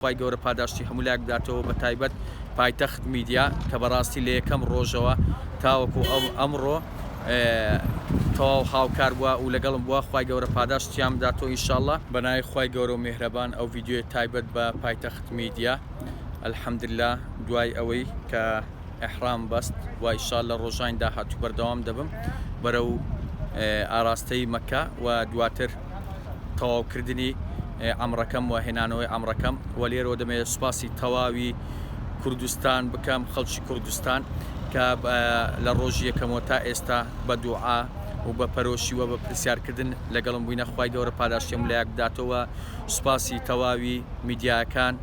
خوای گەورە پاداشتی هەموو لایەک بداتەوە بە تایبەت پایتەخت میدیا کە بەڕاستی لە یەکەم ڕۆژەوە تاوەکو ئەو ئەمڕۆ تەواو هاوکار بووە و لەگەڵم بووە خوای گەورە پاداشتیان بداتەوە ئینشاءاللە. بەناوی خوای گەورە و میهرەبان ئەو ڤیدیۆیە تایبەت بە پایتەخت میدیا الحمدللە دوای ئەوەی کە ئیحرام بەست و ئیشاءاللە ڕۆژانی داهاتوو بەردەوام دەبم بەرەو ئاراستەی مەککە و دواتر تەواوکردنی عەمرەکەم و هێنانەوەی عەمرەکەم و لێرەوە دەمەوێت سوپاسی تەواوی کوردستان بکەم خەڵکی کوردستان کە لە ڕۆژی یەکەمەوە تا ئێستا بە دوعا و بە پەرۆشی و بە پرسیارکردن لەگەڵم بووینە خوای گەورە پاداشتی هەموو لایەک بداتەوە سوپاسی تەواوی میدیاکان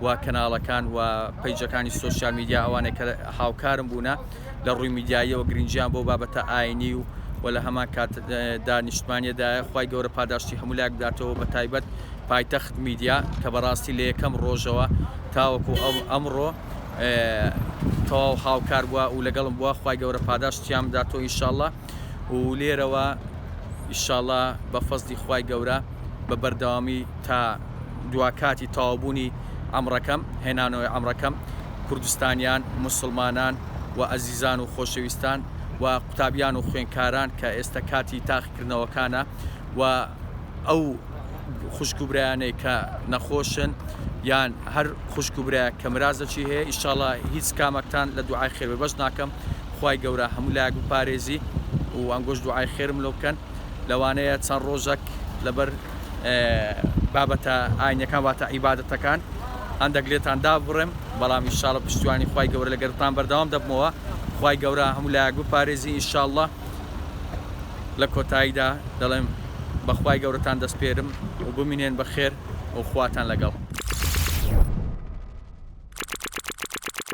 و کەناڵەکان و پەیجەکانی سۆشیال میدیا ئەوانەی کە هاوکارم بوونە لە ڕووی میدیاییەوە گرنگیان بۆ بابەتە ئاینی و و لە هەمان کاتدا نیشتمانیەدایە خوای گەورە پاداشتی هەموو لایەک بداتەوە بە تایبەت پایتەخت میدیا کە بەڕاستی لە یەکەم ڕۆژەوە تاوەکو ئەو ئەمڕۆ تەواو هاوکار بووە و لەگەڵم بووە خوای گەورە پاداشتیان بداتەوە ئینشاءاللە و لێرەوە ئیشاڵا بە فەزلی خوای گەورە بە بەردەوامی تا دواکاتی تەواوبوونی عەمرەکەم هێنانەوەی عەمرەکەم کوردستانیان موسڵمانان و ئەزیزان و خۆشەویستان و قوتابیان و خوێنکاران کە ئێستا کاتی تاقیکردنەوەکانە و ئەو خوشک و برایانەی کە نەخۆشن یان هەر خوشک و برایەک کە مرازەکی هەیە ئیشاڵا هیچ کامەکتان لە دوعای خێر بێبەش ناکەم خوای گەورە هەموو لایەک بپارێزی و ئەنگۆش دوعای خێرم لۆ بکەن لەوانەیە چەند ڕۆژەک لەبەر بابەتە ئاینەکان واتە عیبادەتەکان هەندێک لێتان دابڕێم بەڵام ئیشاڵە پشتیوانی خوای گەورە لەگەرتان بەردەوام دەبمەوە خوای گەورە هەموو لایەک بپارێزی ئیشاڵە لە کۆتاییدا دەڵێم بەخوای گەورەتان دەسپێرم و بمینێن بەخێر و خواتان لەگەڵ.